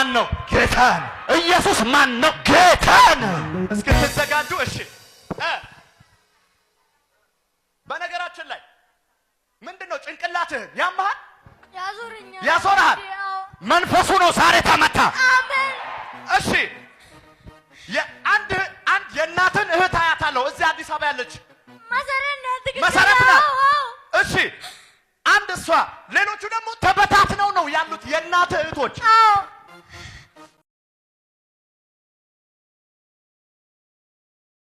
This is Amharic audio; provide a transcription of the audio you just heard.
ማን ነው? ጌታ ነው። ኢየሱስ ማን ነው? ጌታ ነው። እስክትዘጋጁ እሺ። በነገራችን ላይ ምንድን ነው ጭንቅላትህን ያመሃል? ያዞረኛል። ያዞርሃል። አዎ። መንፈሱ ነው ዛሬ ተመታ። አሜን። እሺ።